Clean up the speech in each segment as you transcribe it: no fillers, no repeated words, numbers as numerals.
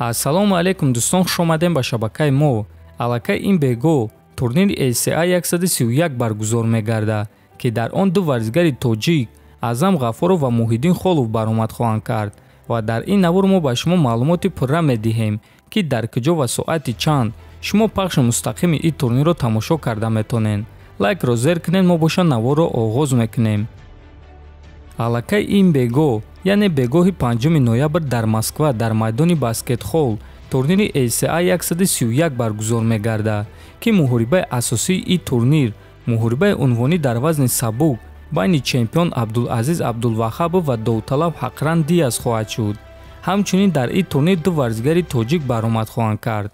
Ассалому алайкум дӯстон, хуш омадем ба шабакаи мо. Аллакай ин бего турнири ACA 131 баргузор мегардад, ки дар он ду варзигари тоҷик Аъзам Ғафуров ва Муҳиддин Холов баромад хоҳанд кард ва дар ин навор мо ба шумо маълумоти пурра медиҳем, ки дар куҷо ва соати чанд шумо пахши мустақими ин турнирро тамошо карда метавонед. Лайкро зер кунед, мо боша наворро оғоз мекунем. Аллакай ин бего, яъне бегоҳи 5 ноябр дар Москва дар майдони баскетхолл турнири ACA 131 баргузор мегардад, ки муҳорибаи асосии ин турнир муҳорибаи унвонӣ дар вазни сабук байни чемпион Абдулазиз Абдулваҳабов ва довталаб Ҳақран Диас хоҳад шуд. Ҳамчунин дар ин турнир ду варзигари тоҷик баромад хоҳанд кард.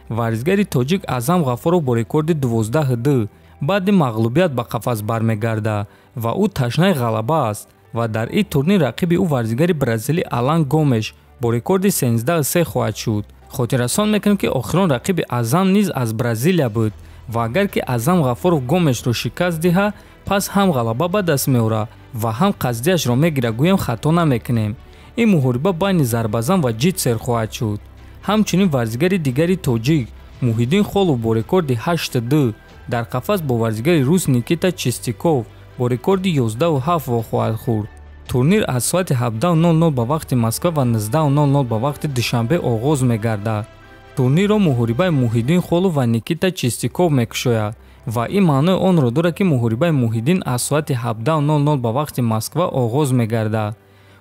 Варзигари тоҷик Аъзам Ғафуров бо рекорди 12-2 баъди мағлубият ба қафас бармегардад ва ӯ ташнаи ғалаба аст ва дар ин турнир рақиби ӯ варзигари бразилӣ Алан Гомеш бо рекорди 13-3 хоҳад шуд. Хотиррасон мекунем, ки охирон рақиби Аъзам низ аз Бразилия буд ва агар ки Аъзам Ғафуров Гомешро шикаст диҳад, пас ҳам ғалаба ба даст меорад ва ҳам қасдияшро мегирад, гӯем хато намекунем. Ин муҳориба байни зарбазан ва ҷитсер хоҳад шуд. Ҳамчунин варзигари дигари тоҷик Муҳиддин Холов бо рекорди 8-2 дар қафас бо варзигари рус Никита Чистиков бо рекорди 11-7 вохоҳад хӯрд. Турнир аз соати 17:00 ба вақти Москва ва 19:00 ба вақти Душанбе оғоз мегардад. Турнирро муҳорибаи Муҳиддин Холов ва Никита Чистиков мекушояд ва ин маънои онро дорад, ки муҳорибаи Муҳиддин аз соати 17:00 ба вақти Москва оғоз мегардад.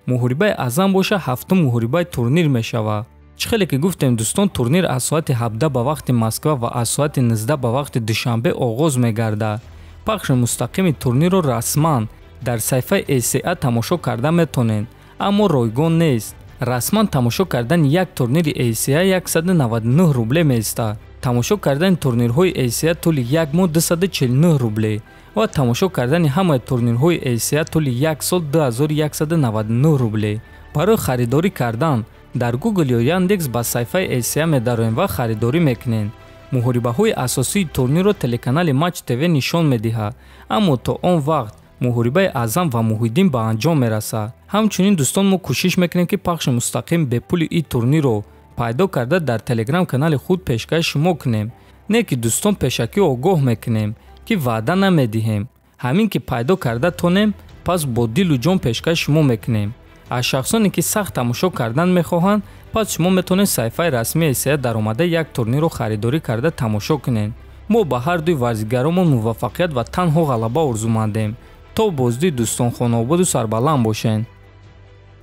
Муҳорибаи Аъзам боша ҳафтум муҳорибаи турнир мешавад. Чӣ хеле ки гуфтем дӯстон, турнир аз соати 17 ба вақти Москва ва аз соати 19 ба вақти Душанбе оғоз мегардад. Пахши мустақими турнирро расман дар саҳифаи ACA тамошо карда метавонед, аммо ройгон нест. Расман тамошо кардани як турнири ACA 199 рубле меистад. Тамошо кардани турнирҳои ACA тӯли як моҳ 249 рубле ва тамошо кардани ҳамаи турнирҳои ACA тӯли як сол 2199 рубле. Барои харидорӣ кардан дар Google ё Яндекс ба саҳифаи ACA медароем ва харидорӣ мекунед. Муҳорибаҳои асосии турнирро телеканали Матч ТВ нишон медиҳад, аммо то он вақт муҳорибаи Аъзам ва Муҳиддин ба анҷом мерасад. Ҳамчунин дӯстон, мо кӯшиш мекунем, ки пахши мустақим бепули ин турнирро пайдо карда дар телеграм-канали худ пешкаши шумо кунем. Не ки дӯстон, пешакӣ огоҳ мекунем, ки ваъда намедиҳем. Ҳамин ки пайдо карда тонем, пас бо дилу ҷон пешкаши шумо мекунем. Аз шахсоне ки сахт тамошо кардан мехоҳанд, пас шумо метавонед саҳифаи расмии ACA даромада як турнирро харидорӣ карда тамошо кунед. Мо ба ҳар дуи варзигаромон муваффақият ва танҳо ғалаба орзумандем. То боздид дӯстон, хонаободу сарбаланд бошед.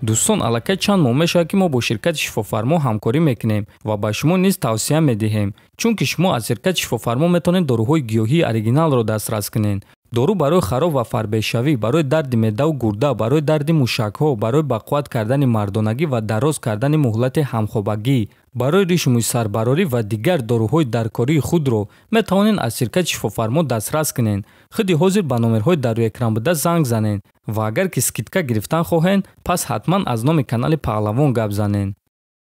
Дӯстон, аллакай чанд моҳ мешавад, ки мо бо ширкати Шифофармо ҳамкорӣ мекунем ва ба шумо низ тавсия медиҳем, чунки шумо аз ширкати Шифофармо метавонед доруҳои гиёҳии оригиналро дастрас кунед. Дору барои хароб ва фарбешавӣ, барои дарди меъдаву гурда, барои дарди мушакҳо, барои бақувват кардани мардонагӣ ва дароз кардани муҳлати ҳамхобагӣ, барои ришу мӯйсарбарорӣ ва дигар доруҳои даркории худро метавонед аз ширкати Шифофармо дастрас кунед. Худи ҳозир ба номерҳои дар рӯи экран буда занг занед ва агар ки скидка гирифтан хоҳед, пас ҳатман аз номи канали Паҳлавон гап занед.